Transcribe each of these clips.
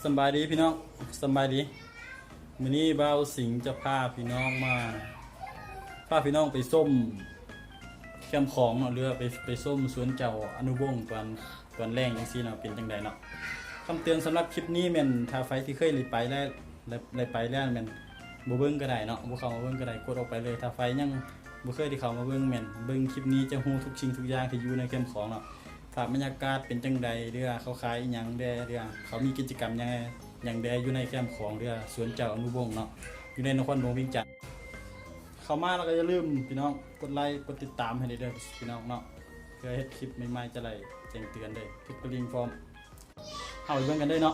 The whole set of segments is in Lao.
ສຳບາຍດີພີ່ນ້ອງ ສຳບາຍດີ. ມື້ນີ້ບ່າວສິງຈະພາພີ່ນ້ອງມາ ພາພີ່ນ້ອງໄປຊົມແຄມຂອງເນາະ ຫຼືວ່າໄປ ໄປຊົມສວນເຈົ້າອະນຸວົງຕອນ ຕອນແລງຈັ່ງຊີ້ເນາະ ເປັນຈັ່ງໃດເນາະ. ຄຳເຕືອນສຳລັບຄລິບນີ້ແມ່ນ ຖ້າໃຜທີ່ເຄີຍໄດ້ໄປແລ້ວ ໄດ້ ໄດ້ໄປແລ້ວແມ່ນບໍ່ເບິ່ງກໍໄດ້ເນາະ ບໍ່ເຂົ້າມາເບິ່ງກໍໄດ້ ກົດອອກໄປເລີຍ. ຖ້າໃຜຍັງບໍ່ເຄີຍໄດ້ເຂົ້າມາເບິ່ງ ແມ່ນເບິ່ງຄລິບນີ້ຈະຮູ້ທຸກສິ່ງທຸກຢ່າງທີ່ຢູ່ໃນແຄມຂອງເນາະ. ພາບບັນຍາກາດເປັນຈັ່ງໃດ ຫຼືວ່າເຂົາຂາຍອີ່ຫຍັງແດ່ ຫຼືວ່າເຂົາມີກິດຈະກຳຫຍັງ ຫຍັງແດ່ຢູ່ໃນແຄມຂອງ ຫຼືວ່າສວນເຈົ້າອະນຸວົງເນາະ ຢູ່ໃນນະຄອນຫຼວງວຽງຈັນ. ເຂົ້າມາແລ້ວກໍຢ່າລືມພີ່ນ້ອງ ກົດໄລກົດຕິດຕາມໃຫ້ແດ່ເດີພີ່ນ້ອງເນາະ ເພື່ອເຮັດຄລິບໃໝ່ໆຈະໄດ້ແຈ້ງເຕືອນເດີ ກົດກະດິ່ງພ້ອມ. ເຮົາໄປເບິ່ງກັນເດີເນາະ.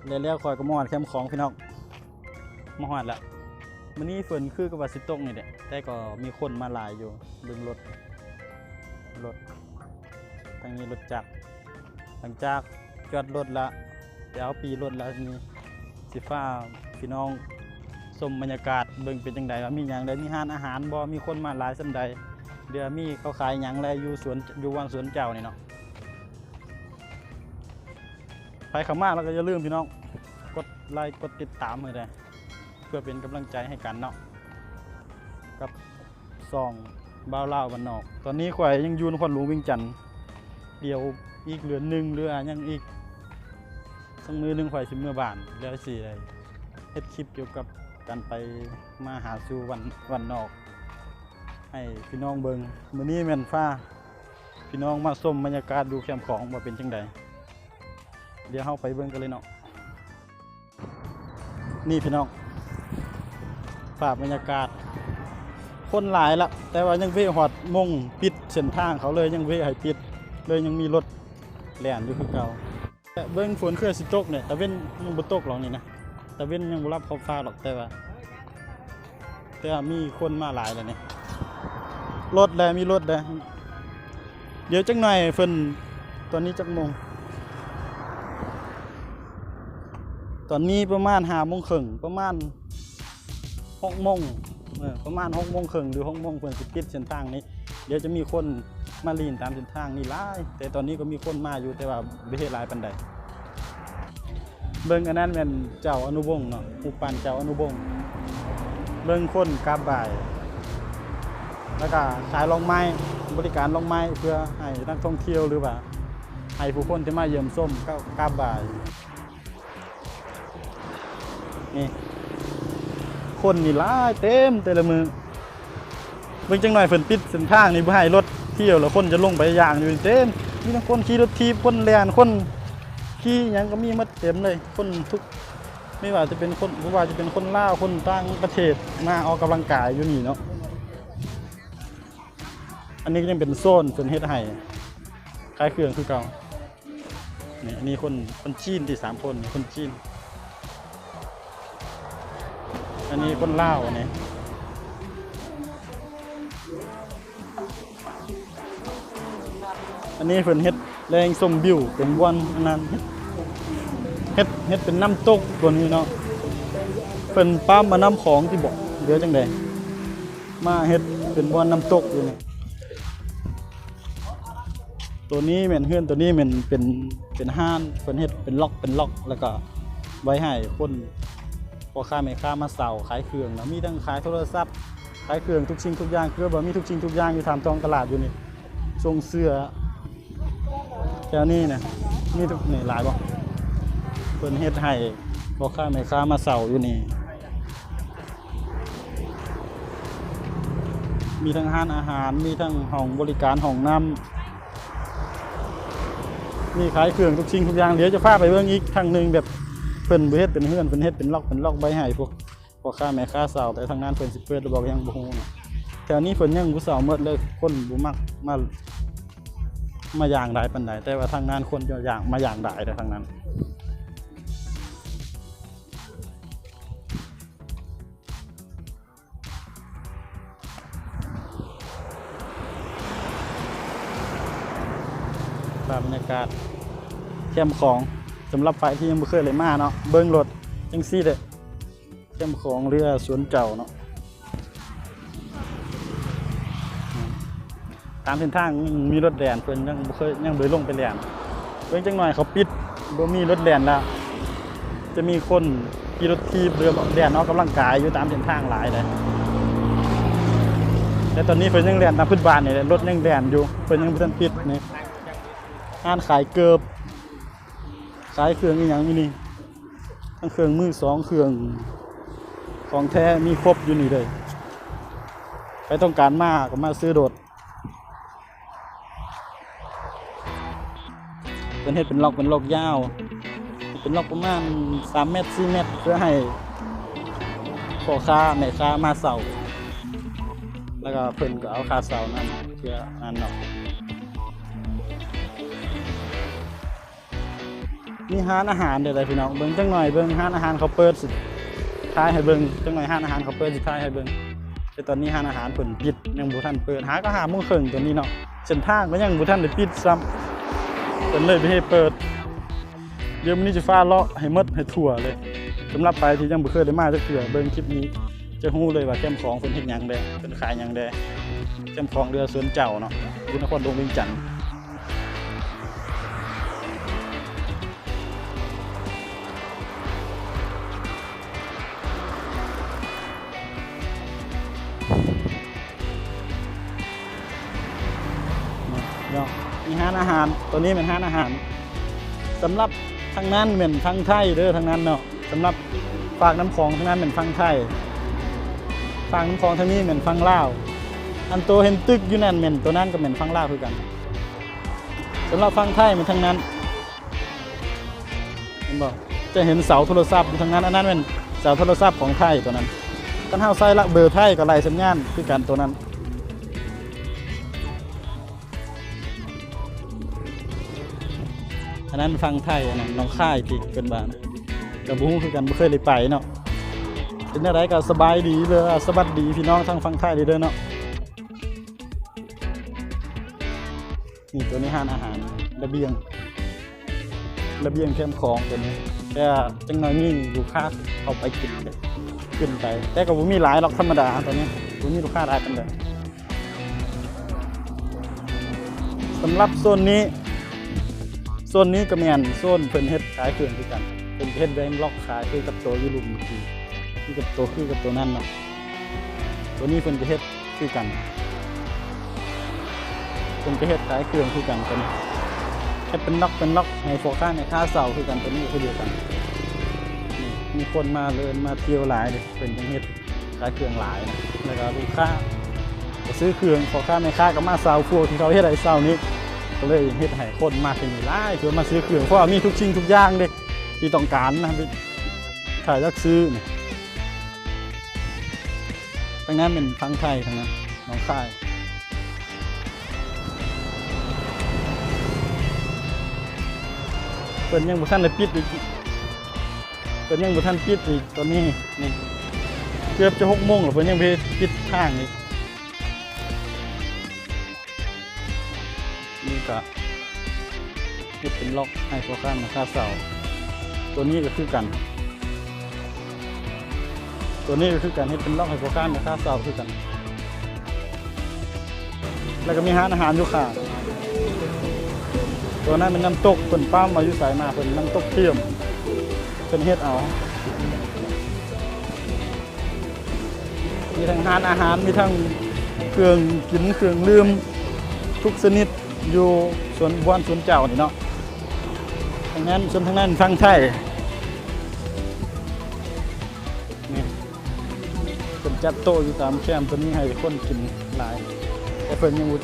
ແລ້ວໆຂ້ອຍກໍມາຮອດແຄມຂອງພີ່ນ້ອງ ມາຮອດແລ້ວ. ມື້ນີ້ຝົນຄືກັບວ່າຊິຕົກນີ້ແຫຼະ ແຕ່ກໍມີຄົນມາຫຼາຍຢູ່. ເບິ່ງລົດ ລົດ ທາງນີ້ລົດຈັກ. ຫຼັງຈາກຈອດລົດລະ ໄປເອົາປີ້ລົດລະ ນີ້ຊິພາພີ່ນ້ອງຊົມບັນຍາກາດ ເບິ່ງເປັນຈັ່ງໃດ ວ່າມີຫຍັງແດ່ ມີຮ້ານອາຫານບໍ່ ມີຄົນມາຫຼາຍສ່ຳໃດ ຫຼືວ່າມີເຂົາຂາຍຫຍັງແດ່ ຢູ່ສວນ ຢູ່ວັນສວນເຈົ້ານີ້ເນາະ. ໃຜເຂົ້າມາແລ້ວກໍຢ່າລືມພີ່ນ້ອງ ກົດໄລກົດຕິດຕາມໃຫ້ແດ່ ເພື່ອເປັນກຳລັງໃຈໃຫ້ກັນເນາະ ກັບຊ່ອງບ່າວລາວບ້ານນອກ. ຕອນນີ້ຂ້ອຍຍັງຢູ່ນະຄອນຫຼວງວຽງຈັນ ດຽວອີກເດືອນໜຶ່ງ ຫຼືວ່າຍັງອີກສັກມື້ໜຶ່ງ ຂ້ອຍຊິເມືອບ້ານ ແລ້ວຊິໄດ້ເຮັດຄລິບກ່ຽວກັບການໄປມາຫາສູ່ບ້ານ ບ້ານນອກ ໃຫ້ພີ່ນ້ອງເບິ່ງ. ມື້ນີ້ແມ່ນພາ ພີ່ນ້ອງມາຊົມບັນຍາກາດຢູ່ແຄມຂອງວ່າເປັນຈັ່ງໃດ ດຽວເຮົາໄປເບິ່ງກັນເລີຍເນາະ. ນີ້ພີ່ນ້ອງ ພາບບັນຍາກາດ ຄົນຫຼາຍລະ ແຕ່ວ່າຍັງເວະຮອດໂມງປິດເສັ້ນທາງເຂົາເລີຍ ຍັງເວະໃຫ້ປິດເລີຍ ຍັງມີລົດແລ່ນຢູ່ຄືເກົ່າ. ແຕ່ເບິ່ງຝົນຄືຊິຕົກນີ້ ຕາເວັນຍັງບໍ່ຕົກຫຼອກນີ້ນະ ຕາເວັນຍັງບໍ່ລັບຂອບຟ້າຫຼອກ ແຕ່ວ່າ ແຕ່ວ່າມີຄົນມາຫຼາຍແລ້ວນີ້ ລົດແດ່ ມີລົດແດ່. ດຽວຈັກໜ່ອຍເພິ່ນ ຕອນນີ້ຈັກໂມງ? ຕອນນີ້ປະມານຫ້າໂມງເຄິ່ງ ປະມານຫົກໂມງ ເອີ ປະມານຫົກໂມງເຄິ່ງ ຫຼື ຫົກໂມງ ເພິ່ນຊິປິດເສັ້ນທາງນີ້. ດຽວຈະມີຄົນມາຫຼິ້ນຕາມເສັ້ນທາງນີ້ຫຼາຍ ແຕ່ຕອນນີ້ກໍມີຄົນມາຢູ່ ແຕ່ວ່າບໍ່ເຮັດຫຼາຍປານໃດ. ເບິ່ງອັນນັ້ນແມ່ນເຈົ້າອະນຸວົງເນາະ ຮູບປັ້ນເຈົ້າອະນຸວົງ. ເບິ່ງຄົນກາບໄຫວ້ ແລ້ວກະຂາຍດອກໄມ້ ບໍລິການດອກໄມ້ ເພື່ອໃຫ້ນັກທ່ອງທ່ຽວ ຫຼືວ່າໃຫ້ຜູ້ຄົນທີ່ມາຢ້ຽມຊົມກາບໄຫວ້. ນີ້ ຄົນນີ້ຫຼາຍເຕັມແຕ່ລະມື້. ເບິ່ງຈັກໜ່ອຍເພິ່ນປິດເສັ້ນທາງນີ້ ບໍ່ໃຫ້ລົດທ່ຽວ ແລ້ວຄົນຈະລົງໄປຍ່າງຢູ່ນີ້ເຕັມ. ມີທັງຄົນຂີ່ລົດຖີບ ຄົນແລ່ນ ຄົນຂີ່ຫຍັງກໍມີໝົດເຕັມເລີຍ. ຄົນທຸກ ບໍ່ວ່າຈະເປັນຄົນ ບໍ່ວ່າຈະເປັນຄົນລາວ ຄົນຕ່າງປະເທດ ມາອອກກຳລັງກາຍຢູ່ນີ້ເນາະ. ອັນນີ້ກໍຍັງເປັນໂຊນເພິ່ນເຮັດໃຫ້ຂາຍເຄື່ອງຄືເກົ່າ. ນີ້ ອັນນີ້ຄົນ ຄົນຈີນຕິ ສາມຄົນ ຄົນຈີນ. ອັນນີ້ຄົນລາວ ອັນນີ້ ອັນນີ້ເພິ່ນເຮັດແລ່ງຊົມວິວ ເປັນບ່ອນອັນນັ້ນ ເຮັດ ເຮັດ ເຮັດເປັນນ້ຳຕົກຕົວນີ້ເນາະ. ເພິ່ນປ້ຳເອົານ້ຳຂອງຕິເບາະ ຫຼືຈັ່ງໃດ ມາເຮັດເປັນບ່ອນນ້ຳຕົກຢູ່ນີ້. ຕົວນີ້ແມ່ນ ເຮືອນຕົວນີ້ແມ່ນເປັນ ເປັນຮ້ານ ເພິ່ນເຮັດເປັນລັອກ ເປັນລັອກ ແລ້ວກໍໄວ້ໃຫ້ຄົນ ພໍ່ຄ້າແມ່ຄ້າມາເຊົ່າຂາຍເຄື່ອງເນາະ. ມີທັງຂາຍໂທລະສັບ ຂາຍເຄື່ອງທຸກສິ່ງທຸກຢ່າງ ຄືວ່າມີທຸກສິ່ງທຸກຢ່າງຢູ່ ຖາມທ້ອງຕະຫຼາດຢູ່ນີ້. ຊົງເສື້ອແຖວນີ້ນະ ມີທຸກ ນີ້ຫຼາຍບໍ່? ເພິ່ນເຮັດໃຫ້ພໍ່ຄ້າແມ່ຄ້າມາເຊົ່າຢູ່ນີ້. ມີທັງຮ້ານອາຫານ ມີທັງຫ້ອງບໍລິການ ຫ້ອງນ້ຳ ມີຂາຍເຄື່ອງທຸກສິ່ງທຸກຢ່າງ. ດຽວຈະພາໄປເບິ່ງອີກທາງໜຶ່ງ ແບບເພິ່ນບໍ່ເຮັດເປັນເຮືອນ ເພິ່ນເຮັດເປັນລັອກເປັນລັອກໄວ້ໃຫ້ພວກພໍ່ຄ້າແມ່ຄ້າເຊົ່າ ແຕ່ທາງນັ້ນເພິ່ນຊິເປີດຫຼືບໍ່ກໍຍັງບໍ່ຮູ້ນະ. ແຖວນີ້ເພິ່ນຍັງບໍ່ເຊົ່າໝົດເລີຍ ຄົນບໍ່ມັກມາ ມາຢ່າງຫຼາຍປານໃດ ແຕ່ວ່າທາງນັ້ນຄົນຈະຢ່າງ ມາຢ່າງຫຼາຍເດ້ທາງນັ້ນ. ພາບບັນຍາກາດແຄມຂອງ ສຳລັບໃຜທີ່ຍັງບໍ່ເຄີຍໄດ້ມາເນາະ ເບິ່ງລົດຈັ່ງຊີ້ເດ້ ແຄມຂອງເຮືອສວນເຈົ້າເນາະ. ຕາມເສັ້ນທາງຍັງມີລົດແລ່ນ ເພິ່ນຍັງບໍ່ເຄີຍ ຍັງບໍ່ໄດ້ລົງໄປແລ່ນ. ເບິ່ງຈັກໜ່ອຍເຂົາປິດ ບໍ່ມີລົດແລ່ນແລ້ວ ຈະມີຄົນຂີ່ລົດຖີບ ຫຼື ແລ່ນອອກກຳລັງກາຍຢູ່ຕາມເສັ້ນທາງຫຼາຍເດ້. ແຕ່ຕອນນີ້ເພິ່ນຍັງແລ່ນຕາມພື້ນບ້ານນີ້ແຫຼະ ລົດຍັງແລ່ນຢູ່ ເພິ່ນຍັງບໍ່ທັນປິດນີ້. ຮ້ານຂາຍເກີບ ຂາຍເຄື່ອງອີ່ຫຍັງຢູ່ນີ້ ທັງເຄື່ອງມືສອງ ເຄື່ອງຂອງແທ້ມີຄົບຢູ່ນີ້ເລີຍ ໃຜຕ້ອງການມາກໍມາຊື້ໂລດ. ເພິ່ນເຮັດເປັນລັອກ ເປັນລັອກຍາວ ເປັນລັອກປະມານສາມແມັດ ສີ່ແມັດ ເພື່ອໃຫ້ພໍ່ຄ້າແມ່ຄ້າມາເຊົ່າ ແລ້ວກໍເພິ່ນກໍເອົາຄ່າເຊົ່ານຳ ເພື່ອອັນນັ້ນເນາະ. ມີຮ້ານອາຫານເດ້ ພີ່ນ້ອງ ເບິ່ງຈັກໜ່ອຍ ເບິ່ງຮ້ານອາຫານເຂົາເປີດ ຊິຖ່າຍໃຫ້ເບິ່ງ ຈັກໜ່ອຍຮ້ານອາຫານເຂົາເປີດ ຊິຖ່າຍໃຫ້ເບິ່ງ. ແຕ່ຕອນນີ້ຮ້ານອາຫານເພິ່ນປິດ ຍັງບໍ່ທັນເປີດ ຫາກໍຫ້າໂມງເຄິ່ງຕອນນີ້ເນາະ ເສັ້ນທາງກໍຍັງບໍ່ທັນໄດ້ປິດຊ້ຳ ເພິ່ນເລີຍບໍ່ເຮັດເປີດ. ດຽວມື້ນີ້ຈະພາເລາະໃຫ້ໝົດໃຫ້ທົ່ວເລີຍ ສຳລັບໃຜທີ່ຍັງບໍ່ເຄີຍໄດ້ມາຈັກເທື່ອ ເບິ່ງຄລິບນີ້ຈະຮູ້ເລີຍວ່າແຄມຂອງເພິ່ນເຮັດຫຍັງແດ່ ເພິ່ນຂາຍຫຍັງແດ່. ແຄມຂອງເຮືອສວນເຈົ້າເນາະ ຢູ່ນະຄອນຫຼວງວຽງຈັນ. ເນາະ ມີຮ້ານອາຫານ ໂຕນີ້ແມ່ນຮ້ານອາຫານ. ສຳລັບທາງນັ້ນແມ່ນຝັ່ງໄທເດີ ທາງນັ້ນເນາະ. ສຳລັບຟາກນ້ຳຂອງທາງນັ້ນແມ່ນຝັ່ງໄທ ຟາກນ້ຳຂອງທາງນີ້ແມ່ນຝັ່ງລາວ. ອັນໂຕເຫັນຕຶກຢູ່ນັ້ນແມ່ນ ໂຕນັ້ນກໍແມ່ນຝັ່ງລາວຄືກັນ. ສຳລັບຝັ່ງໄທແມ່ນທາງນັ້ນ ເຫັນບໍ່? ຈະເຫັນເສົາໂທລະສັບຢູ່ທາງນັ້ນ ອັນນັ້ນແມ່ນເສົາໂທລະສັບຂອງໄທໂຕນັ້ນ. ຄັນເຮົາໃສ່ລະເບີໄທກໍໄລ່ສັນຍານຄືກັນໂຕນັ້ນ. ອັນນັ້ນຝັ່ງໄທ ອັນນັ້ນໜອງຄາຍທີ່ເພິ່ນວ່ານະ ກໍບໍ່ຮູ້ຄືກັນ ບໍ່ເຄີຍໄດ້ໄປເນາະ. ເປັນແນວໃດກໍສະບາຍດີ ຫຼືວ່າສະຫວັດດີພີ່ນ້ອງທາງຝັ່ງໄທເດີເນາະ. ນີ້ ໂຕນີ້ຮ້ານອາຫານ ລະບຽງ ລະບຽງແຄມຂອງໂຕນີ້ ແຕ່ຈັກໜ່ອຍມີລູກຄ້າເຂົ້າໄປກິນເດ້ ຂຶ້ນໄປ ແຕ່ກໍບໍ່ມີຫຼາຍດອກ ທຳມະດາໂຕນີ້ ບໍ່ມີລູກຄ້າຫຼາຍປານໃດ. ສຳລັບໂຊນນີ້ ໂຊນນີ້ກໍແມ່ນໂຊນເພິ່ນເຮັດຂາຍເຄື່ອງຄືກັນ ເພິ່ນເຮັດແບງລັອກຂາຍຄືກັບໂຕຢູ່ລຸ່ມ ຄືກັບໂຕ ຄືກັບໂຕນັ້ນເນາະ. ໂຕນີ້ເພິ່ນກໍເຮັດຄືກັນ ເພິ່ນກໍເຮັດຂາຍເຄື່ອງຄືກັນ ເປັນ ເຮັດເປັນລັອກເປັນລັອກໃຫ້ພໍ່ຄ້າແມ່ຄ້າເຊົ່າຄືກັນ ໂຕນີ້ຄືດຽວກັນ. ນີ້ ມີຄົນມາເລີນມາທ່ຽວຫຼາຍເດ້ ເພິ່ນຈັ່ງເຮັດຂາຍເຄື່ອງຫຼາຍນະ ແລ້ວກໍລູກຄ້າກໍຊື້ເຄື່ອງ ພໍ່ຄ້າແມ່ຄ້າກໍມາເຊົ່າ ພວກທີ່ເຂົາເຮັດໃຫ້ເຊົ່ານີ້ ກໍເລີຍເຮັດໃຫ້ຄົນມາທີ່ນີ້ຫຼາຍ ເພື່ອມາຊື້ເຄື່ອງ ເພາະວ່າມີທຸກສິ່ງທຸກຢ່າງເດ້ ທີ່ຕ້ອງການນະ ຖ້າຢາກຊື້ນີ້. ທາງນັ້ນແມ່ນຝັ່ງໄທ ທາງນັ້ນໜອງຄາຍ ເພິ່ນຍັງບໍ່ທັນໄດ້ປິດອີກ ເພິ່ນຍັງບໍ່ທັນປິດອີກຕອນນີ້ ນີ້ ເກືອບຈະຫົກໂມງແລ້ວ ເພິ່ນຍັງບໍ່ປິດທາງອີກ. ນີ້ກະເຮັດເປັນລັອກໃຫ້ພໍ່ຄ້າແມ່ຄ້າເຊົ່າ ໂຕນີ້ກໍຄືກັນ ໂຕນີ້ກໍຄືກັນ ເຮັດເປັນລັອກໃຫ້ພໍ່ຄ້າແມ່ຄ້າເຊົ່າຄືກັນ. ແລ້ວກໍມີຮ້ານອາຫານຢູ່ຂ້າງ ໂຕນັ້ນແມ່ນນ້ຳຕົກ ເພິ່ນປ້ຳເອົາຢູ່ໃສມາ ເພິ່ນ ນ້ຳຕົກທຽມ ເພິ່ນເຮັດເອົາ. ມີທັງຮ້ານອາຫານ ມີທັງເຄື່ອງກິນເຄື່ອງດື່ມທຸກຊະນິດ ຢູ່ສວນ ບ້ານສວນເຈົ້ານີ້ເນາະ. ທາງນັ້ນ ສ່ວນທາງນັ້ນຝັ່ງໄທ ນີ້ ເພິ່ນຈັດໂຕະຢູ່ຕາມແຄມໂຕນີ້ໃຫ້ຄົນກິນຫຼາຍ ແຕ່ເພິ່ນຍັງບໍ່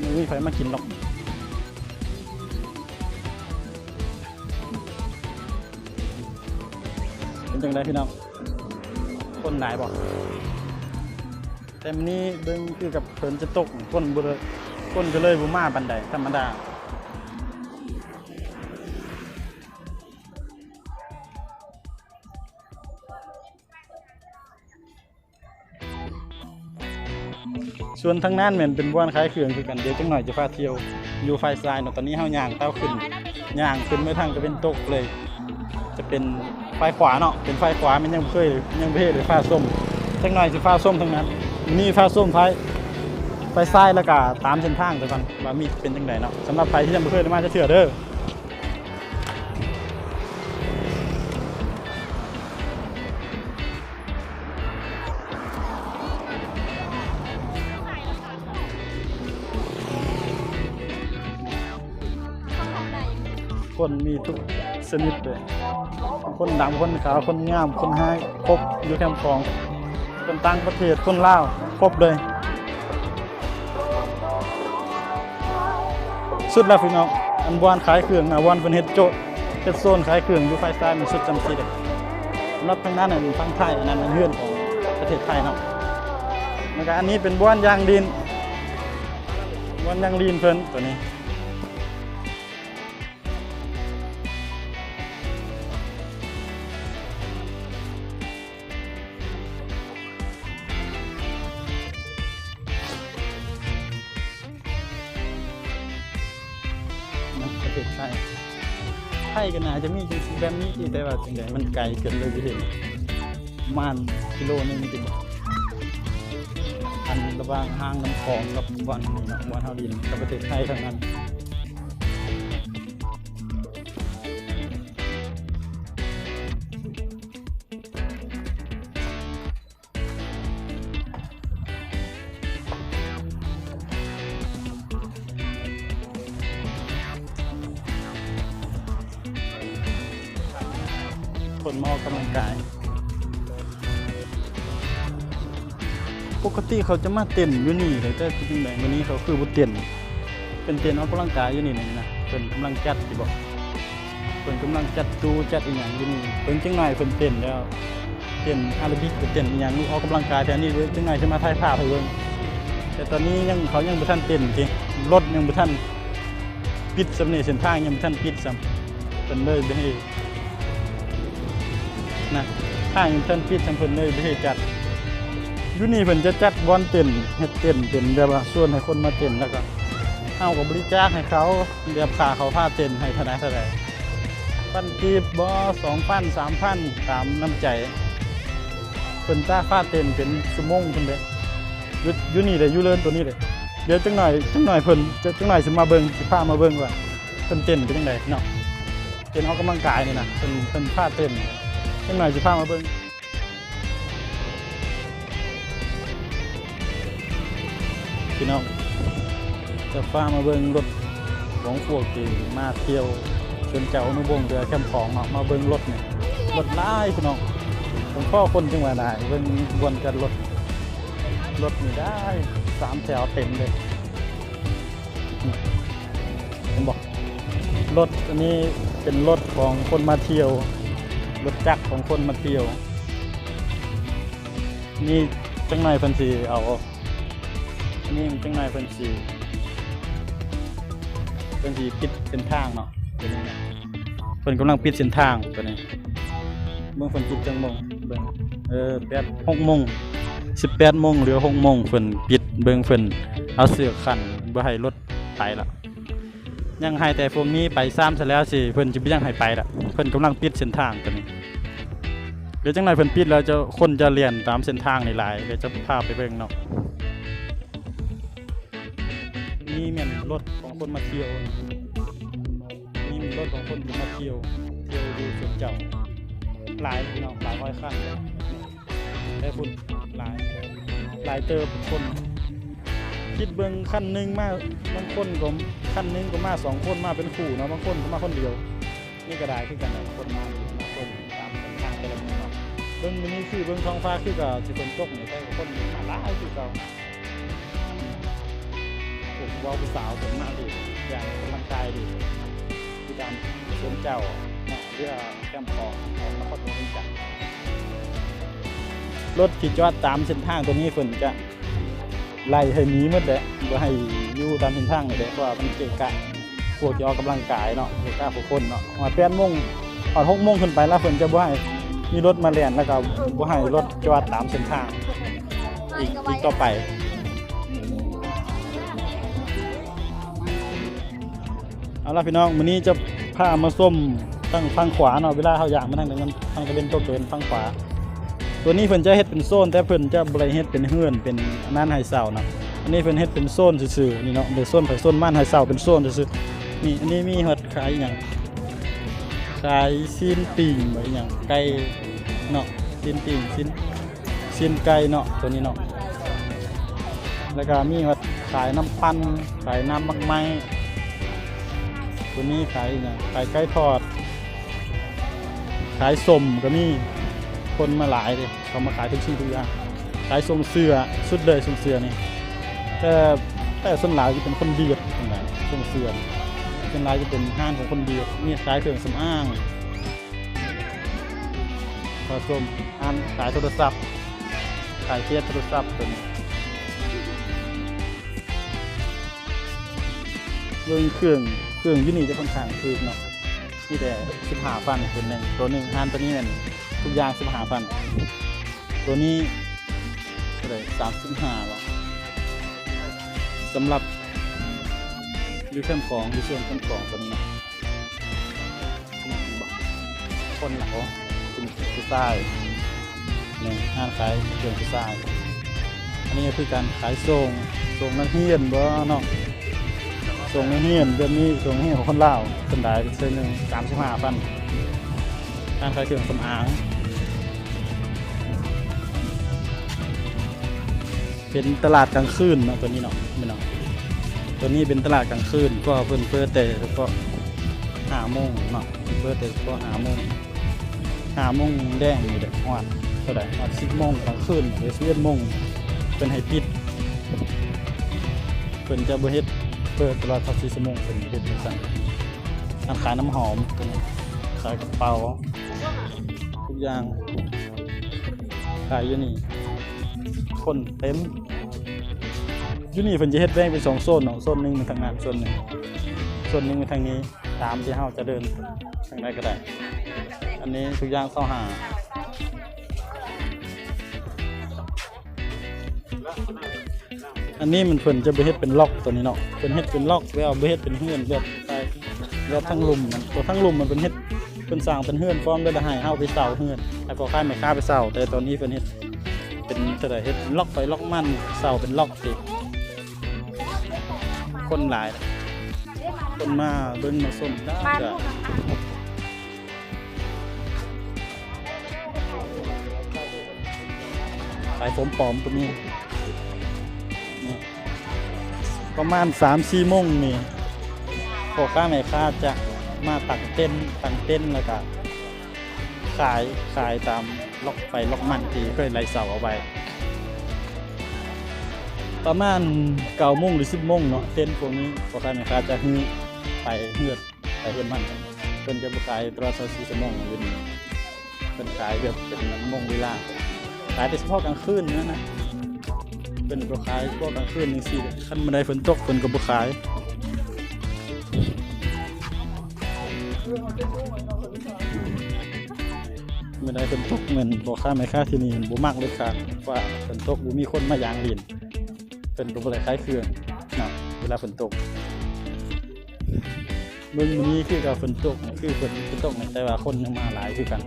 ຍັງບໍ່ມີໃຜມາກິນດອກ. ເປັນຈັ່ງໃດພີ່ນ້ອງ ຄົນຫຼາຍບໍ່? ແຕ່ມື້ນີ້ເບິ່ງຄືກັບຝົນຈະຕົກ ຄົນບໍ່ເລີຍ ຄົນກໍເລີຍບໍ່ມາປານໃດ ທຳມະດາ. ສ່ວນທາງນັ້ນແມ່ນເປັນບ່ອນຂາຍເຄື່ອງຄືກັນ ດຽວຈັກໜ່ອຍຈະພາທ່ຽວຢູ່ຝ່າຍຊ້າຍເນາະ. ຕອນນີ້ເຮົາຍ່າງກ້າວຂຶ້ນ ຍ່າງຂຶ້ນເມືອທາງຕາເວັນຕົກເລີຍ ຈະເປັນຝ່າຍຂວາເນາະ ເປັນຝ່າຍຂວາ ແມ່ນຍັງບໍ່ເຄີຍ ຍັງບໍ່ເຄີຍໄດ້ພາຊົມ ຈັກໜ່ອຍຊິພາຊົມທາງນັ້ນ. ມື້ນີ້ພາຊົມຝ່າຍ ຝ່າຍຊ້າຍ ແລ້ວກະຕາມເສັ້ນທາງໄປກ່ອນວ່າມີເປັນຈັ່ງໃດເນາະ ສຳລັບໃຜທີ່ຍັງບໍ່ເຄີຍໄດ້ມາຈັກເທື່ອເດີ. ຄົນມີທຸກຊະນິດເລີຍ ຄົນດຳ ຄົນຂາວ ຄົນງາມ ຄົນຮ້າຍ ຄົບຢູ່ແຄມຂອງ ຄົນຕ່າງປະເທດ ຄົນລາວ ຄົບເລີຍ. ສຸດແລ້ວພີ່ນ້ອງ ອັນບ່ອນຂາຍເຄື່ອງນະ ບ່ອນເພິ່ນເຮັດໂຈະ ເຮັດໂຊນຂາຍເຄື່ອງຢູ່ຝ່າຍຊ້າຍ ມັນສຸດສ່ຳຊີ້ເດ້. ສຳລັບທາງນັ້ນ ຝັ່ງໄທ ອັນນັ້ນແມ່ນເຮືອນຂອງປະເທດໄທເນາະ. ແລ້ວກະອັນນີ້ເປັນບ່ອນຍ່າງຫຼິ້ນ ບ່ອນຍ່າງຫຼິ້ນເພິ່ນໂຕນີ້. ປະເທດໄທ ໄທກໍໜ້າຈະມີຈັ່ງຊີ້ແບບນີ້ຕິ ແຕ່ວ່າຈັ່ງໃດມັນໄກເກີນເລີຍ ຢູ່ເຫັນປະມານກິໂລໜຶ່ງຕິ ອັນລະຫວ່າງຮ່າງນ້ຳຂອງກັບບ່ອນນີ້ເນາະ ບ່ອນເຮົາຫຼິ້ນກັບປະເທດໄທເທົ່ານັ້ນ. ຄົນມາອອກກຳລັງກາຍ ປົກກະຕິເຂົາຈະມາເຕັ້ນຢູ່ນີ້ເດ້ ແຕ່ເປັນຈັ່ງໃດມື້ນີ້ເຂົາຄືບໍ່ເຕັ້ນ? ເພິ່ນເຕັ້ນອອກກຳລັງກາຍຢູ່ນີ້ນະ ເພິ່ນກຳລັງຈັດຢູ່ບໍ? ເພິ່ນກຳລັງຈັດຕູ້ຈັດອີ່ຫຍັງຢູ່ນີ້ ເບິ່ງຈັກໜ້ອຍເພິ່ນເຕັ້ນແລ້ວ ເຕັ້ນອາໂຣບິກ ເຕັ້ນອີ່ຫຍັງ ອອກກຳລັງກາຍແຖວນີ້ ເບິ່ງຈັກໜ້ອຍຊິມາຖ່າຍພາບໃຫ້ເບິ່ງ. ແຕ່ຕອນນີ້ຍັງ ເຂົາຍັງບໍ່ທັນເຕັ້ນຕິ ລົດຍັງບໍ່ທັນປິດສ່ຳນີ້ ເສັ້ນທາງຍັງບໍ່ທັນປິດສ່ຳ ເພິ່ນເລີຍບໍ່ໃຫ້ ນະ ທາງຍັງບໍ່ທັນປິດ ທາງເພິ່ນເລີຍບໍ່ເຮັດຈັດ. ຢູ່ນີ້ເພິ່ນຈະຈັດບ່ອນເຕັ້ນ ເຮັດເຕັ້ນເປັນແບບວ່າຊວນໃຫ້ຄົນມາເຕັ້ນ ແລ້ວກໍເຮົາກໍບໍລິຈາກໃຫ້ເຂົາ ແບບຄ່າເຂົ້າພາເຕັ້ນໃຫ້ເທົ່າໃດເທົ່າໃດ ພັນກີບບໍ ສອງພັນ ສາມພັນ ຕາມນ້ຳໃຈ. ເພິ່ນຈະພາເຕັ້ນເປັນຊົ່ວໂມງເພິ່ນເດ້ ຢູ່ ຢູ່ນີ້ເດ້ ຢູ່ເລີນໂຕນີ້ເດ້. ດຽວຈັກໜ້ອຍ ຈັກໜ້ອຍເພິ່ນ ຈັກໜ້ອຍຊິມາເບິ່ງ ຊິພາມາເບິ່ງວ່າເພິ່ນເຕັ້ນເປັນຈັ່ງໃດເນາະ. ເຕັ້ນອອກກຳລັງກາຍນີ້ນະ ເພິ່ນ ເພິ່ນພາເຕັ້ນ ຈັກໜ້ອຍຊິພາມາເບິ່ງ. ພີ່ນ້ອງ ຈະພາມາເບິ່ງລົດຂອງພວກທີ່ມາທ່ຽວ ເຊີນເຈົ້າອະນຸວົງເທື່ອແຄມຂອງເນາະ ມາເບິ່ງລົດນີ້ ລົດຫຼາຍພີ່ນ້ອງ ເພິ່ນພໍຄົນຈັ່ງວ່າຫຼາຍ ເບິ່ງບ່ອນຈອດລົດ ລົດນີ້ໄດ້ສາມແຖວເຕັມເລີຍ. ເຫັນບໍ່? ລົດອັນນີ້ເປັນລົດຂອງຄົນມາທ່ຽວ ລົດຈັກຂອງຄົນມາທ່ຽວ. ນີ້ຈັກໜ້ອຍເພິ່ນຊິເອົາ ນີ້ຈັກໜ້ອຍເພິ່ນຊິ ເພິ່ນຊິປິດເສັ້ນທາງເນາະ ເປັນຈັ່ງໃດ? ເພິ່ນກຳລັງປິດເສັ້ນທາງໂຕນີ້ ເບິ່ງເພິ່ນປິດຈັກໂມງ ເບິ່ງ ເອີ ແປດ ຫົກໂມງ ສິບແປດໂມງ ຫຼື ຫົກໂມງ ເພິ່ນປິດ ເບິ່ງເພິ່ນເອົາເຊືອກຂັ້ນບໍ່ໃຫ້ລົດໄປລະ ຍັງໃຫ້ແຕ່ພວກນີ້ໄປຊ້ຳຊະແລ້ວຊິ ເພິ່ນຈະບໍ່ຍັງໃຫ້ໄປລະ ເພິ່ນກຳລັງປິດເສັ້ນທາງໂຕນີ້. ດຽວຈັກໜ້ອຍເພິ່ນປິດແລ້ວ ຈະ ຄົນຈະແລ່ນຕາມເສັ້ນທາງນີ້ຫຼາຍ ດຽວຈະພາໄປເບິ່ງເນາະ. ນີ້ແມ່ນລົດຂອງຄົນມາທ່ຽວ ນີ້ແມ່ນລົດຂອງຄົນທີ່ມາທ່ຽວ ທ່ຽວຢູ່ສວນເຈົ້າ ຫຼາຍພີ່ນ້ອງ ຫຼາຍຮ້ອຍຄັນເລີຍ ແຕ່ພຸ້ນຫຼາຍ ຫຼາຍເຕີບຄົນ. ຄິດເບິ່ງຄັນໜຶ່ງມາ ບາງຄົນກໍ ຄັນໜຶ່ງກໍມາສອງຄົນ ມາເປັນຄູ່ເນາະ ບາງຄົນກໍມາຄົນດຽວ. ນີ້ກໍຫຼາຍຄືກັນນະ ຄົນມາ ຄົນຕາມເສັ້ນທາງແຕ່ລະມື້ເນາະ. ເບິ່ງມື້ນີ້ຄືເບິ່ງທ້ອງຟ້າຄືກໍຊິຝົນຕົກນີ້ ແຕ່ກໍຄົນມາຫຼາຍຄືເກົ່າ. ຜູ້ເວົ້າຜູ້ສາວເພິ່ນມາດີ ຢ່າງອອກກຳລັງກາຍດີ ຢູ່ຕາມສວນເຈົ້າເນາະ ຫຼືວ່າແຄມຂອງ ຂອງນະຄອນຫຼວງວຽງຈັນ. ລົດທີ່ຈອດຕາມເສັ້ນທາງໂຕນີ້ເພິ່ນຈະໄລ່ໃຫ້ໜີໝົດແຫຼະ ບໍ່ໃຫ້ຢູ່ຕາມເສັ້ນທາງນີ້ແຫຼະ ເພາະວ່າມັນເກະກະ ພວກທີ່ອອກກຳລັງກາຍເນາະ ເກະກະຜູ້ຄົນເນາະ. ຮອດແປດໂມງ ຮອດຫົກໂມງຂຶ້ນໄປແລ້ວ ເພິ່ນຈະບໍ່ໃຫ້ມີລົດມາແລ່ນ ແລ້ວກໍບໍ່ໃຫ້ລົດຈອດຕາມເສັ້ນທາງອີກ ອີກຕໍ່ໄປ. ເອົາລະພີ່ນ້ອງ ມື້ນີ້ຈະພາມາຊົມທາງຝັ່ງຂວາເນາະ ເວລາເຮົາຍ່າງມາທາງໃດ ມັນທາງຕາເວັນຕົກຈະເປັນຝັ່ງຂວາ. ໂຕນີ້ເພິ່ນຈະເຮັດເປັນໂຊນ ແຕ່ເພິ່ນຈະບໍ່ໄດ້ເຮັດເປັນເຮືອນ ເປັນອັນນັ້ນໃຫ້ເຊົ່າເນາະ. ອັນນີ້ເພິ່ນເຮັດເປັນໂຊນຊື່ໆ ນີ້ເນາະ ເປັນໂຊນໃຜໂຊນມັນ ໃຫ້ເຊົ່າເປັນໂຊນຊື່ໆ. ນີ້ ອັນນີ້ມີຮອດຂາຍອີ່ຫຍັງ ຂາຍຊີ້ນປີ້ງ ອີ່ຫຍັງ ໄກ່ເນາະ ຊີ້ນປີ້ງ ຊີ້ນ ຊີ້ນໄກ່ເນາະ ໂຕນີ້ເນາະ. ແລ້ວກໍມີຮອດຂາຍນ້ຳປັ່ນ ຂາຍນ້ຳໝາກໄມ້ ຕົວນີ້ຂາຍອີ່ຫຍັງ? ຂາຍໄກ່ທອດ ຂາຍສົ້ມກໍມີ. ຄົນມາຫຼາຍເດ້ ເຂົາມາຂາຍທຸກສິ່ງທຸກຢ່າງ. ຂາຍຊົງເສື້ອ ສຸດເລີຍຊົງເສື້ອນີ້. ແຕ່ ແຕ່ສ່ວນຫຼາຍຈະເປັນຄົນຫວຽດ ສ່ວນຫຼາຍຊົງເສື້ອ ສ່ວນຫຼາຍຈະເປັນຮ້ານຂອງຄົນຫວຽດ. ມີຂາຍເຄື່ອງສຳອາງ ຂາຍສົ້ມ ຮ້ານຂາຍໂທລະສັບ ຂາຍເສດໂທລະສັບຕົວນີ້. ເບິ່ງເຄື່ອງ ເຄື່ອງຢູ່ນີ້ຈະຂ້ອນຂ້າງຖືກເນາະ ມີແຕ່ສິບຫ້າພັນ ຕົວໜຶ່ງ ຕົວໜຶ່ງ. ຮ້ານຕົວນີ້ແມ່ນທຸກຢ່າງສິບຫ້າພັນ. ຕົວນີ້ເທົ່າໃດ? ສາມສິບຫ້າບໍ? ສຳລັບຢູ່ແຄມຂອງ ຢູ່ສ່ວນແຄມຂອງຕົວນີ້ເນາະ. ຄົນລາວ ເປັນຜູ້ຊາຍ ນີ້ຮ້ານຂາຍເຄື່ອງຜູ້ຊາຍ. ອັນນີ້ກໍຄືການຂາຍໂສ້ງ ໂສ້ງນັກຮຽນບໍເນາະ ໂສ້ງນັກຮຽນແບບນີ້ ໂສ້ງນັກຮຽນຂອງຄົນລາວ. ເພິ່ນໄດ້ເທື່ອໜຶ່ງສາມສິບຫ້າພັນ. ຮ້ານຂາຍເຄື່ອງສຳອາງ ເປັນຕະຫຼາດກາງຄືນເນາະ ຕົວນີ້ເນາະ ແມ່ນເນາະ. ຕົວນີ້ເປັນຕະຫຼາດກາງຄືນ ເພາະວ່າເພິ່ນເປີດແຕ່ສະເພາະຫ້າໂມງເນາະ ເປີດແຕ່ສະເພາະຫ້າໂມງ ຫ້າໂມງແລງນີ້ແຫຼະ ຮອດເທົ່າໃດ? ຮອດສິບໂມງກາງຄືນ ຫຼື ສິບເອັດໂມງ ເພິ່ນໃຫ້ປິດ. ເພິ່ນຈະບໍ່ເຮັດເປີດຕະຫຼອດຊາວສີ່ຊົ່ວໂມງ ເພິ່ນເຮັດຈັ່ງຊັ້ນ. ຮ້ານຂາຍນ້ຳຫອມ ຂາຍກະເປົາ ທຸກຢ່າງ ຂາຍຢູ່ນີ້ ຄົນເຕັມ. ຢູ່ນີ້ເພິ່ນຈະເຮັດແບ່ງເປັນສອງໂຊນເນາະ ໂຊນໜຶ່ງໄປທາງນັ້ນ ໂຊນໜຶ່ງ ໂຊນໜຶ່ງໄປທາງນີ້ ຕາມທີ່ເຮົາຈະເດີນທາງໃດກໍໄດ້. ອັນນີ້ທຸກຢ່າງຊາວຫ້າ. ອັນນີ້ມັນເພິ່ນຈະບໍ່ເຮັດເປັນລັອກຕົວນີ້ເນາະ ເພິ່ນເຮັດເປັນລັອກແລ້ວ ບໍ່ເຮັດເປັນເຮືອນແບບ ແບບທາງລຸ່ມ ຕົວທາງລຸ່ມມັນເພິ່ນເຮັດ ເພິ່ນສ້າງເປັນເຮືອນ ພ້ອມແລ້ວໃຫ້ເຮົາໄປເຊົ່າເຮືອນ ໃຫ້ພໍ່ຄ້າແມ່ຄ້າໄປເຊົ່າ. ແຕ່ຕອນນີ້ເພິ່ນເຮັດເປັນເທົ່າໃດ? ເຮັດເປັນລັອກໄປລັອກມາ ເຊົ່າເປັນລັອກຕິ. ຄົນຫຼາຍ ຄົນມາເບິ່ງມາຊົມຫຼາຍ. ຂາຍໂຟມປອມກໍມີ. ປະມານສາມສີ່ໂມງນີ້ ພໍ່ຄ້າແມ່ຄ້າຈະມາຕັ້ງເຕັນ ຕັ້ງເຕັນ ແລ້ວກະຂາຍ ຂາຍຕາມລັອກໄຟລັອກມັນທີ່ເພິ່ນໄລ່ເຊົ່າເອົາໄວ້. ປະມານເກົ້າໂມງ ຫຼື ສິບໂມງເນາະ ເຕັນພວກນີ້ ພໍ່ຄ້າແມ່ຄ້າຈະຮືໄປເຮືອນ ໄປເຮືອນມັນ. ເພິ່ນຈະບໍ່ຂາຍຕະຫຼອດຊາວສີ່ຊົ່ວໂມງຢູ່ນີ້ ເພິ່ນຂາຍແບບເປັນໂມງເວລາ ຂາຍແຕ່ສະເພາະກາງຄືນນັ້ນນະ. ເພິ່ນກໍຂາຍສະເພາະກາງຄືນຈັ່ງຊີ້. ຄັນມື້ໃດຝົນຕົກເພິ່ນກໍບໍ່ຂາຍ. ມື້ໃດຝົນຕົກແມ່ນພໍ່ຄ້າແມ່ຄ້າທີ່ນີ້ບໍ່ມັກເລີຍຄ່ະ ວ່າຝົນຕົກບໍ່ມີຄົນມາຍ່າງຫຼິ້ນ. ເພິ່ນກໍບໍ່ໄດ້ຂາຍເຄື່ອງເນາະ ເວລາຝົນຕົກ. ເບິ່ງມື້ນີ້ຄືກັບຝົນຕົກ ຄືຝົນ ຝົນຕົກ ແຕ່ວ່າຄົນຍັງມາຫຼາຍຄືກັນ.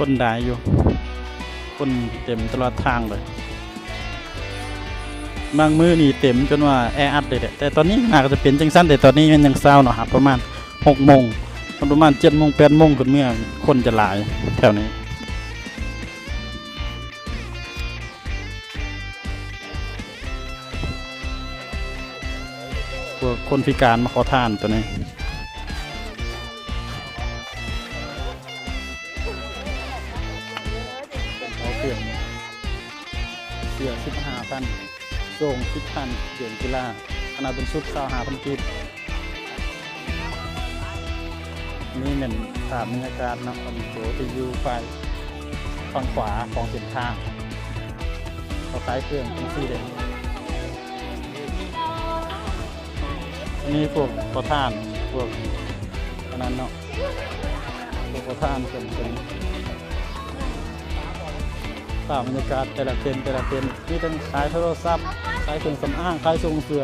ຄົນຫຼາຍຢູ່ ຄົນເຕັມຕະຫຼອດທາງເລີຍ. ບາງມື້ນີ້ເຕັມຈົນວ່າແອອັດເລີຍແຫຼະ ແຕ່ຕອນນີ້ໜ້າຈະເປັນຈັ່ງຊັ້ນ ແຕ່ຕອນນີ້ມັນຍັງເຊົ້າເນາະ ຫາປະມານຫົກໂມງ ມັນປະມານເຈັດໂມງ ແປດໂມງຂຶ້ນເມືອ ຄົນຈະຫຼາຍແຖວນີ້. ພວກຄົນພິການມາຂໍທານຕົວນີ້. ເປັນເອົາເຄື່ອງ ເສື້ອສິບຫ້າພັນ ໂສ້ງສິບພັນ ເຄື່ອງກິລາ ອັນນັ້ນເປັນຊຸດຊາວຫ້າພັນກີບ. ນີ້ແມ່ນພາບບັນຍາກາດເນາະ ອັນໂຕທີ່ຢູ່ຝ່າຍຝັ່ງຂວາຂອງເສັ້ນທາງ ເຂົາຂາຍເຄື່ອງຈັ່ງຊີ້ເດ້. ອັນນີ້ພວກຂໍທານ ພວກອັນນັ້ນເນາະ ພວກຂໍທານເປັນ ເປັນພາບບັນຍາກາດແຕ່ລະເຕັນ ແຕ່ລະເຕັນ ມີທັງຂາຍໂທລະສັບ ຂາຍເຄື່ອງສຳອາງ ຂາຍໂສ້ງເສື້ອ.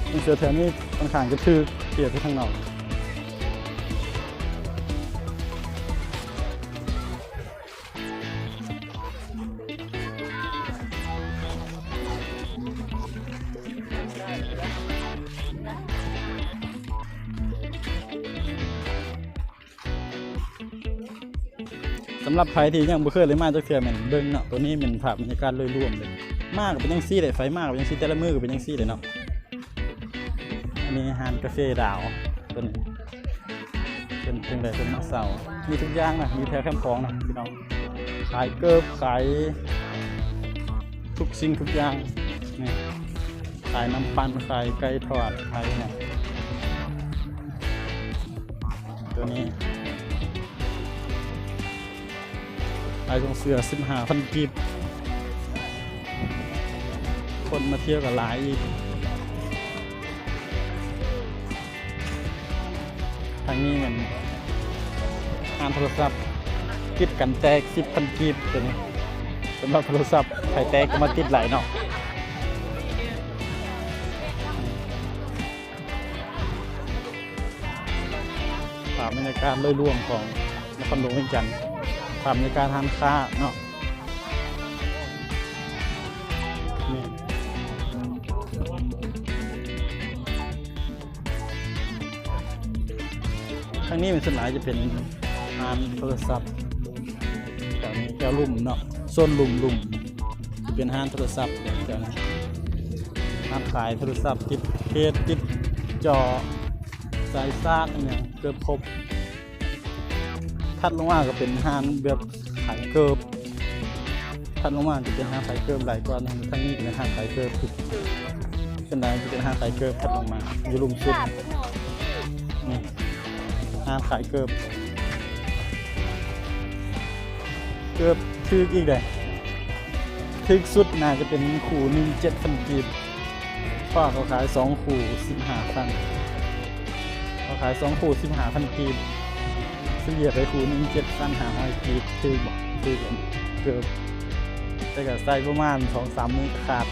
ໂສ້ງເສື້ອແຖວນີ້ຂ້ອນຂ້າງຈະຖືກ ເປີດໄປທາງນອກ. ສຳລັບໃຜທີ່ຍັງບໍ່ເຄີຍເລີຍ ມາຈັກເທື່ອແມ່ນເບິ່ງເນາະ. ໂຕນີ້ແມ່ນພາບບັນຍາກາດໂດຍລວມເລີຍ. ມາກໍເປັນຈັ່ງຊີ້ແຫຼະ, ໄຟມາກໍເປັນຈັ່ງຊີ້, ແຕ່ລະມື້ກໍເປັນຈັ່ງຊີ້ແຫຼະເນາະ. ອັນນີ້ຮ້ານກາເຟດາວ ເພິ່ນ ເພິ່ນ ເພິ່ນໄດ້ ເພິ່ນມາເຊົ່າ ມີທຸກຢ່າງນະ, ມີແຖວແຄມຂອງນະພີ່ນ້ອງ. ຂາຍເກີບ ຂາຍທຸກສິ່ງທຸກຢ່າງນີ້. ຂາຍນ້ຳປັ່ນ ຂາຍໄກ່ທອດ ຂາຍຫຍັງ. ໂຕນີ້ຂາຍຖົງເສື້ອ ສິບຫ້າພັນກີບ. ຄົນມາທ່ຽວກໍຫຼາຍອີກ. ທາງນີ້ແມ່ນຮ້ານໂທລະສັບ ຕິດກັນແຕກ ສິບພັນກີບ. ໂຕນີ້ສຳລັບໂທລະສັບ ໃຜແຕກກໍມາຕິດຫຼາຍເນາະ. ພາບບັນຍາກາດໂດຍລວມຂອງນະຄອນຫຼວງວຽງຈັນ, ພາບບັນຍາກາດຮ້ານຄ້າເນາະ. ນີ້ ທາງນີ້ແມ່ນສ່ວນຫຼາຍຈະເປັນຮ້ານໂທລະສັບ ແຖວນີ້ ແຖວລຸ່ມເນາະ, ໂຊນລຸ່ມ ລຸ່ມ ເປັນຮ້ານໂທລະສັບແຖວນີ້. ຮ້ານຂາຍໂທລະສັບ ຕິດເຄສ ຕິດຈໍ ສາຍຊາດ ອີ່ຫຍັງເກືອບຄົບ. ຖັດລົງມາກໍເປັນຮ້ານແບບຂາຍເກີບ, ຖັດລົງມາຈະເປັນຮ້ານຂາຍເກີບຫຼາຍກວ່າ. ທາງນີ້ກໍເປັນຮ້ານຂາຍເກີບ, ສ່ວນໃຫຍ່ຈະເປັນຮ້ານຂາຍເກີບຖັດລົງມາ ຢູ່ລຸ່ມສຸດ. ນີ້ ຮ້ານຂາຍເກີບ ເກີບຖືກອີກເດ້. ຖືກສຸດໜ້າຈະເປັນຄູ່ໜຶ່ງ ເຈັດພັນກີບ. ເພາະວ່າເຂົາຂາຍສອງຄູ່ ສິບຫ້າພັນ, ເຂົາຂາຍສອງຄູ່ ສິບຫ້າພັນກີບ, ສະເລ່ຍໄປຄູ່ໜຶ່ງ ເຈັດພັນຫ້າຮ້ອຍກີບ. ຖືກບໍ່? ຖືກເກີບ, ແຕ່ກໍໃສ່ປະມານສອງສາມມື້ຂາດ.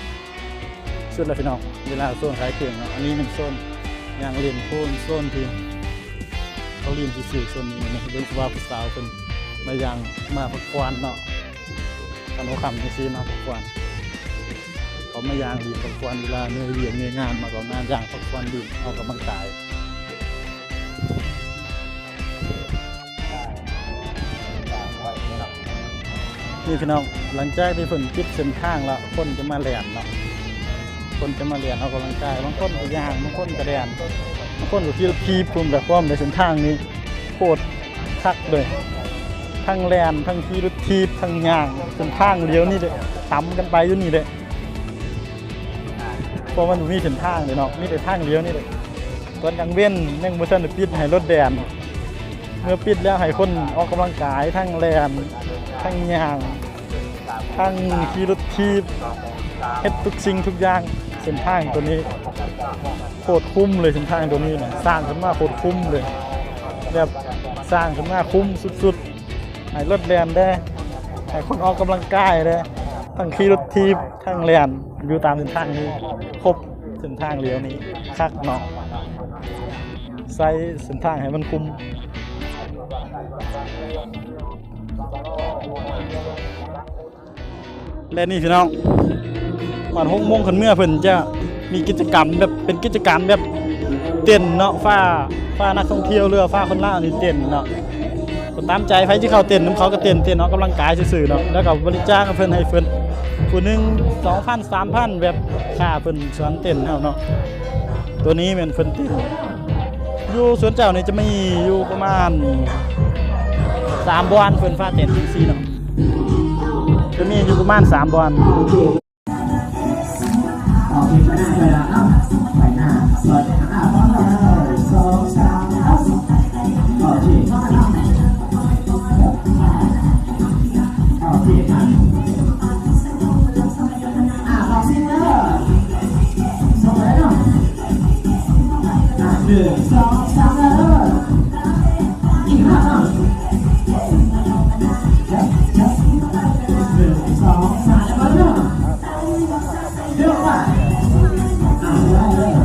ສຸດແລ້ວພີ່ນ້ອງ, ເວລາໂຊນຂາຍເຄື່ອງເນາະ. ອັນນີ້ແມ່ນໂຊນຍ່າງຫຼິ້ນໂພນ, ໂຊນທີ່ເຂົາຫຼິ້ນຊື່ໆ. ໂຊນນີ້ແມ່ນເບິ່ງຜູ້ບ່າວຜູ້ສາວເພິ່ນມາຍ່າງມາພັກຜ່ອນເນາະ, ຕອນຫົວຄ່ຳຈັ່ງຊີ້ມາພັກຜ່ອນ. ເຂົາມາຍ່າງຫຼິ້ນພັກຜ່ອນ ເວລາເລີກວຽກເລີກງານມາກໍມາຍ່າງພັກຜ່ອນຫຼິ້ນອອກກຳລັງກາຍ. ນີ້ພີ່ນ້ອງ, ຫຼັງຈາກທີ່ເພິ່ນປິດເສັ້ນທາງແລ້ວ ຄົນຈະມາແລ່ນເນາະ, ຄົນຈະມາແລ່ນອອກກຳລັງກາຍ. ບາງຄົນກໍຍ່າງ, ບາງຄົນກໍແລ່ນ, ບາງຄົນກໍຂີ່ລົດຖີບພຸ້ນແຫຼະ. ຄວາມໃນເສັ້ນທາງນີ້ໂຄດຄັກເລີຍ, ທັງແລ່ນ ທັງຂີ່ລົດຖີບ ທັງຍ່າງ. ເສັ້ນທາງດຽວນີ້ເດ້, ຕຳກັນໄປຢູ່ນີ້ເດ້. ເພາະມັນບໍ່ມີເສັ້ນທາງເດ້ເນາະ, ມີແຕ່ທາງດຽວນີ້ເດ້. ຕອນກາງເວັນຍັງບໍ່ທັນໄດ້ປິດໃຫ້ລົດແລ່ນ, ເມື່ອປິດແລ້ວໃຫ້ຄົນອອກກຳລັງກາຍ, ທັງແລ່ນ ທັງຍ່າງ ທັງຂີ່ລົດຖີບ, ເຮັດທຸກສິ່ງທຸກຢ່າງ. ເສັ້ນທາງໂຕນີ້ໂຄດຄຸ້ມເລີຍ, ເສັ້ນທາງໂຕນີ້ນະ ສ້າງຂຶ້ນມາໂຄດຄຸ້ມເລີຍ, ແບບສ້າງຂຶ້ນມາຄຸ້ມສຸດໆ. ໃຫ້ລົດແລ່ນແດ່, ໃຫ້ຄົນອອກກຳລັງກາຍແດ່, ທັງຂີ່ລົດຖີບ ທັງແລ່ນຢູ່ຕາມເສັ້ນທາງນີ້ ຄົບເສັ້ນທາງດຽວນີ້. ຄັກເນາະ, ໃຊ້ເສັ້ນທາງໃຫ້ມັນຄຸ້ມ. ແລະນີ້ພີ່ນ້ອງ, ຕອນຫົກໂມງຂຶ້ນເມືອເພິ່ນຈະມີກິດຈະກຳແບບ ເປັນກິດຈະກຳແບບເຕັ້ນເນາະ, ພາ ພານັກທ່ອງທ່ຽວ ຫຼືວ່າພາຄົນລາວນີ້ເຕັ້ນເນາະ. ກໍຕາມໃຈ, ໃຜຊິເຂົ້າເຕັ້ນນຳເຂົາກໍເຕັ້ນ, ເຕັ້ນອອກກຳລັງກາຍຊື່ໆເນາະ. ແລ້ວກໍບໍລິຈາກໃຫ້ເພິ່ນ, ໃຫ້ເພິ່ນຜູ້ໜຶ່ງສອງພັນ ສາມພັນ ແບບຄ່າເພິ່ນສອນເຕັ້ນເຮົາເນາະ. ໂຕນີ້ແມ່ນເພິ່ນເຕັ້ນ. ຢູ່ສວນເຈົ້ານີ້ຈະມີຢູ່ປະມານສາມບ່ອນ, ເພິ່ນພາເຕັ້ນຈັ່ງຊີ້ເນາະ, ຈະມີຢູ່ປະມານສາມບ່ອນ. ອອກເຂດໄປໜ້າ ໄປໜ້າ ເອົ້າ ໄປໜ້າ ເປີດ ອ່າ ພ້ອມກັນເລີຍ ສອງ ສາມ ເອົ້າ ໂອເຄ ພ້ອມກັນເນາະ ໂອເຄ ອ່າ ອ່າ ອອກຊີນເດີ ສົ່ງໄປເນາະ ອ່າ ໜຶ່ງ ສອງ ສາມ ເລີຍ ອີກຮອບເນາະ ໜຶ່ງ ສອງ ສາມ ເລີຍ ເນາະ.